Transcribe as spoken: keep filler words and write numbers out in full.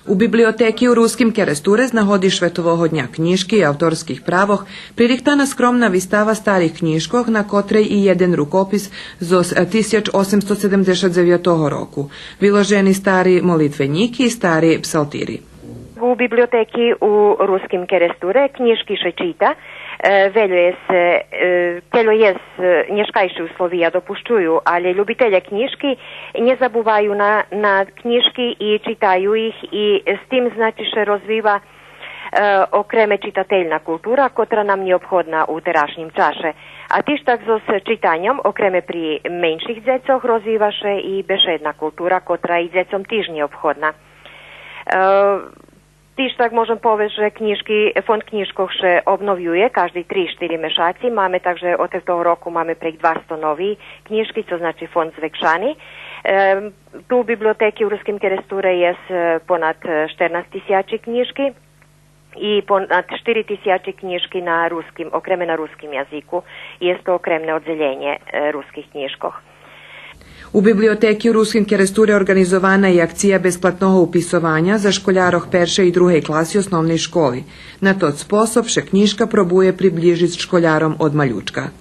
У библиотеки у Руским Керестуре з нагоди Шветового дня кнїжки и авторских правох пририхтана скромна вистава старих кнїжкох, на котрей и єден рукопис зоз тисяч осемсто седемдзешат дзевятого року. Виложени стари молитвенїки и стари псалтири. У библиотеки у Руским Керестуре кнїжки ше чита, е, вельо єст, е, кельо єст, е, нєшкайши условия допущую, але любителє кнїжки нє забуваю на, на кнїжки и читаю их, и з тим, значи, ше розвива, е, окреме читательна култура, котра нам нєобходна у терашнїм чаше. А тиж так зоз читаньом, окреме при менших дзецох, розвива ше и бешедна култура, котра и дзецом тиж нєобходна. Е, Тиж так можем повесц же кнїжки, фонд кнїжкох ше обновює кажди три-штири мешаци. Маме, так же од тото року маме прейґ двасто нови кнїжки, то значи фонд звекшани. Е, ту у библиотеки у Руским Керестуре єст, е, понад, е, штернац тисячи кнїжки и понад штири тисячи кнїжки на руским, окреме на руским язику. Єст то окремне оддзелєнє, е, руских кнїжкох. У библиотеки у Руским Керестуре орґанизована и акция безплатного уписованя за школярох першей и другей класи основней школи. На тот способ ше кнїжка пробує приблїжиц школяром од малючка.